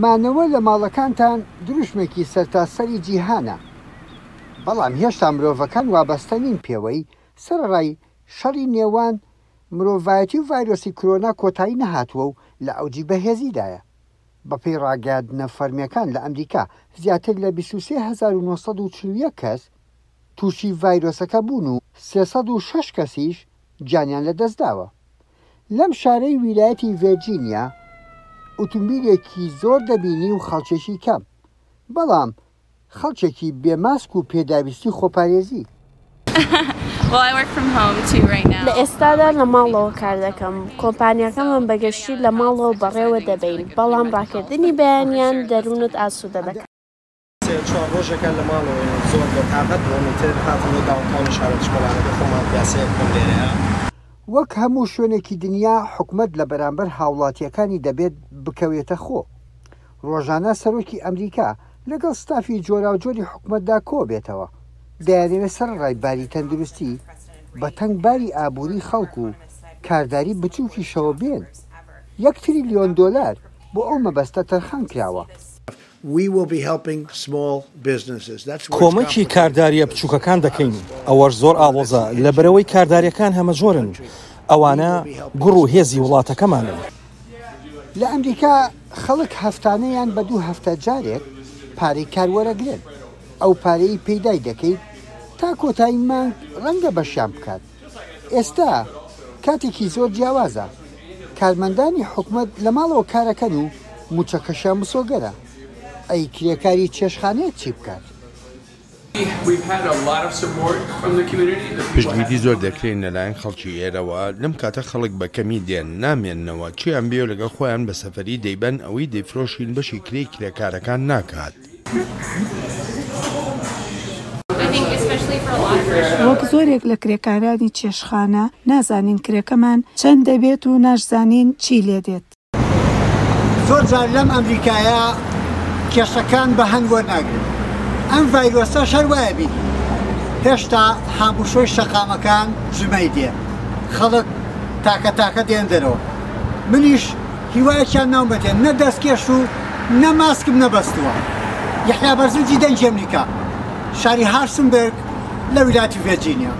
مانەوە لە ماڵەکانتان دروشمێکی سەرتاسەری جیهانە، بەڵام هێشتا مرۆڤەکان وابەستە نین پێوەی، سەرەڕای شەڕی نێوان مرۆڤایەتی و ڤایرۆسی کرۆنا کۆتایی نەهاتووە و لە ئەوجی بەهێزیدایە. بەپێی ڕاگەیاندنە فەرمییەکان لە ئەمریکا زیاتر لە 23,941 کەس تووشی ڤایرۆسەکە بوون و 306 کەسیش گیانیان لەدەستداوە. لەم شارەی ویلایەتی ڤێرجینیا ئوتومبیلێکی زۆر دەبینی و خەڵکێکی کەم، بەڵام خەڵکێکی بێ ماسک و پێداویستی خۆپارێزی. لە ئێستادا لە ماڵەوە کار دەکەم، کۆمپانیاکەمان بە گشتی لە ماڵەوە بەڕێوە دەبەین، بەڵام ڕاکردنی بەیانیان دەروونت ئاسوودە دەکات. سێ چوار ڕۆژێکە لە ماڵەوەین زۆر بێ تاقەت بووم ئیتر هاتم بۆ downtown ی شارە بچکۆلانەکە خۆمان پیاسەیەک بکەم لێرەیا. وەک هەموو شوێنێکی دنیا حکومەت لە بەرامبەر هاوڵاتییەکانی دەبێت بکەوێتە خۆ. ڕۆژانە سەرۆکی ئەمریکا لەگەڵ ستافی جۆراوجۆری حکومەتدا کۆبێتەوە، دەیانەوێت سەرەڕای باری تەندروستی، بە تەنگ باری ئابووری خەڵک و کارداری بچووکیشەوە بێن. یەک تریلیۆن دۆلار بۆ ئەو مەبەستە تەرخان کراوە. کۆمەکی کاردارییە بچووکەکان دەکەین، ئەوەش زۆر ئاڵۆزە، لەبەرئەوەی کاردارییەکان هەمەجۆرن، ئەوانە گوڕ و هێزی وڵاتەکەمانن. لە ئەمریکا خەڵک هەفتانە یان بە دوو هەفتە جارێک پارەی کار وەرەگرن، ئەو پارەی پەیدای دەکەیت تا کۆتایی مانگ ڕەنگە بەشیان بکات. ئێستا کاتێکی زۆر جیاوازە، کارمەندانی حکومەت لە ماڵەوە کارەکەن و مووچەکەشیان مسۆگەرە، ئەی کرێکاری چێشتخانەیەک چی بکات؟ پشتگیری زۆر دەکرێین لەلایەن خەڵکی ئێرەوە، لەم کاتە خەڵک بە کەمی دێن، نامێننەوە، چیان بێ لەگەڵ خۆیان بە سەفەری دەیبەن، ئەوەی دەیفرۆشین بەشی کرێی کرێکارەکان ناکات. وەک زۆرێک لە کرێکارانی چێشتخانە، نازانین کرێکەمان چەند دەبێت و ناشزانین چی لێدێت. زۆر جار لەم ئەمریکایە کێشەکان بە هەند وەرناگرن، ئەم ڤایرۆسەش هەر وایە بینی هێشتا هاموشۆی شەقامەکان جمەی دێ، خەڵک تاکە تاکە دێن دەرەوە، منیش هیوایەکیان ناومەتێ نە دەستکێش و نە ماسکم نەبەستووە. یەحیا بەرزنجی دەنگی ئەمریکا، شاری هارسنبرگ لە ویلایەتی ڤێرجینیا.